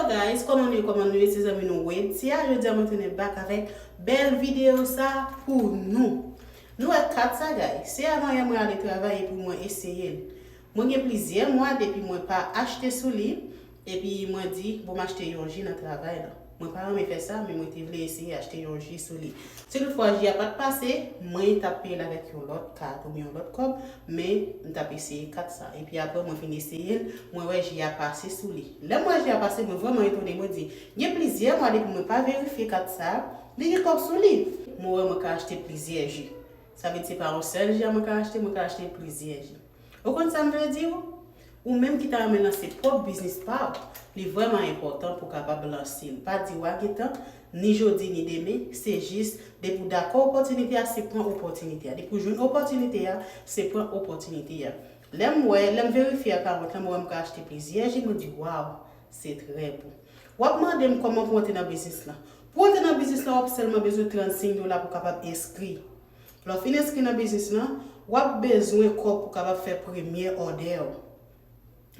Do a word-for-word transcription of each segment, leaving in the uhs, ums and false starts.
Guys, kòman nou ye, kòman nou ye, se zanmi nou Wetia. Jodi a mwen tounen back avèk bèl videyo sa pou nou. Nou wè kat sa, guys. Se avanyè mwen ale travay epi mwen eseye l. Mwen gen plizyè mwa depi mwen pa achte sou li, epi mwen di, bon, m achte yon ji nan travay la. Mwen pa renmen fè sa, men mwen te vle eseye achte yon ji sou li. Si toutfwa ji a pa t pase, mwen t ap peye l avèk yon lòt kat oubyen yon lòt kòb, men m t ap eseye kat sa. Epi apre mwen fin eseye l, mwen wè ji a pase sou li. Lè m wè ji a pase, mwen vrèman etone, mwen di, gen plizyè mwa depi mwen pa verifye kat sa, li gen kòb sou li. Mwen wè mwen ka achte plizyè ji. Sa vle di se pa yon sèl ji a mwen ka achte, mwen ka achte plizyè ji. Ou konn sa m vle di w? Ou menm ki ta renmen lanse pwòp biznis pa w, li vrèman enpòtan pou w kapab lanse l. Pa di w a gen tan, ni jodi ni demen, se jis depi w dakò opòtinite a, se pran opòtinite a. Depi w jwenn opòtinite a, se pran opòtinite a. Lè m wè, lè m verifye akawont lan, m wè m ka achte plizyè ji, mwen di, waw, se trè bon. W ap mande m kòman pou w antre nan biznis lan. Pou w antre nan biznis lan, w ap sèlman bezwen trannsenk dola pou w kapab enskri. Lè w fin enskri nan biznis lan, w ap bezwen kòb pou w kapab fè premyè òdè w.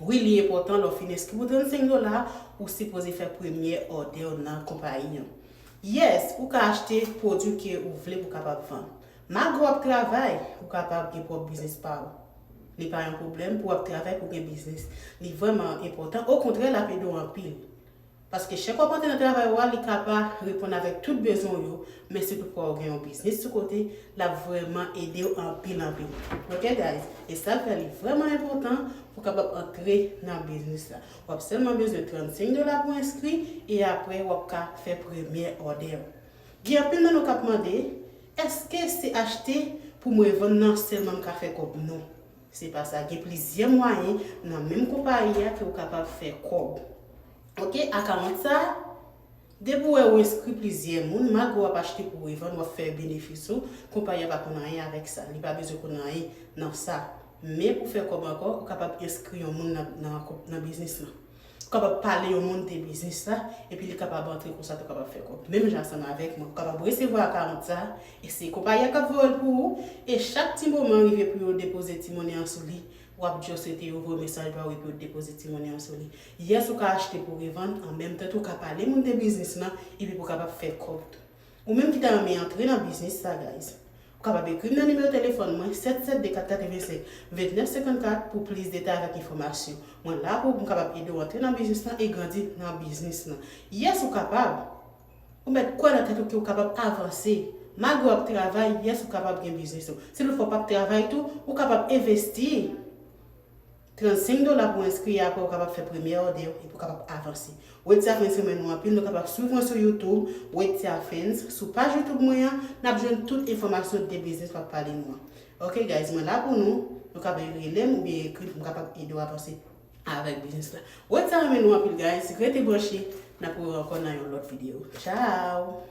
Wi, li enpòtan, lè w fin enskri pou trannsenk dola, ou sipoze fè premyè òdè w nan konpayi an. Yes, ou ka achte pwodui ke ou vle pou w kapab vann. Malgre w ap travay, ou kapab gen pwòp biznis pa w. Li pa yon pwoblèm pou w ap travay, pou w gen biznis. Li vrèman enpòtan. Okontrè, l ap ede w anpil. Paske chak w ap antre nan travay ou a, li ka pa reponn avèk tout bezwen w yo, men si toutfwa ou gen yon biznis sou kote, l ap vrèman ede w anpil, anpil. Ok, guys? E sa l fè li vrèman enpòtan pou w kapab antre nan biznis la. W ap sèlman bezwen trannsenk dola pou enskri, e apre w ap ka fè premyè òdè w. Gen anpil nan nou k ap mande, èske se achte pou mwen vann nan sèlman m ka fè kòb? Non. Se pa sa. Gen plizyè mwayen nan menm konpayi a ke w kapab fè kòb. Ok, akawont sa, depi w wè ou enskri plizyè moun, malgre w ap achte pou revann, w ap fè benefis ou, konpayi a pa konn anyen avèk sa. Li pa bezwen konn anyen nan sa. Men pou fè kòb ankò, ou kapab enskri yon moun nan, nan, nan biznis lan. Ou kapab pale yon moun de biznis la, epi li kapab antre konsa tou kapab fè kòb. Menm jan ansanm avèk mwen, ou kapab resevwa akawont sa, e se konpayi a k ap voye l pou ou, e chak ti moman rive pou yo depoze ti monnen an sou li, w ap just rete yo voye mesaj ba ou epi yo depoze ti monnen an sou li. Yes, ou ka achte pou revann, an menm tan tou ou ka pale moun de biznis lan, epi pou kapab fè kòb tou. Ou menm ki ta renmen antre nan biznis sa, guys, ou kapab ekri m nan nimewo telefòn mwen, sèt sèt de kat katrevensenk vennèf senkannkat pou plis detay avèk enfòmasyon. Mwen la pou m kapab ede w antre nan biznis lan e grandi nan biznis lan. Yes, ou kapab. Ou mèt kwè nan tèt ou ke ou kapab avanse. Malgre w ap travay, yes, ou kapab gen biznis ou. Si toutfwa w p ap travay tou, ou kapab envesti. Trannsenk dola pou enskri, apre ou kapab fè premyè òdè w epi ou kapab avanse. Wetia Fans renmen nou anpil, nou kapab swiv mwen sou YouTube, Wetia Fans, sou paj YouTube mwen an, n ap jwenn tout enfòmasyon de biznis m ap pale nou an. Ok, guys, mwen la pou nou, nou kapab rele m oubyen ekri m pou m kapab ede w avanse avèk biznis la. Wetia renmen nou anpil, guys, rete branche, n ap rewè ankò nan yon lòt videyo. Ciao!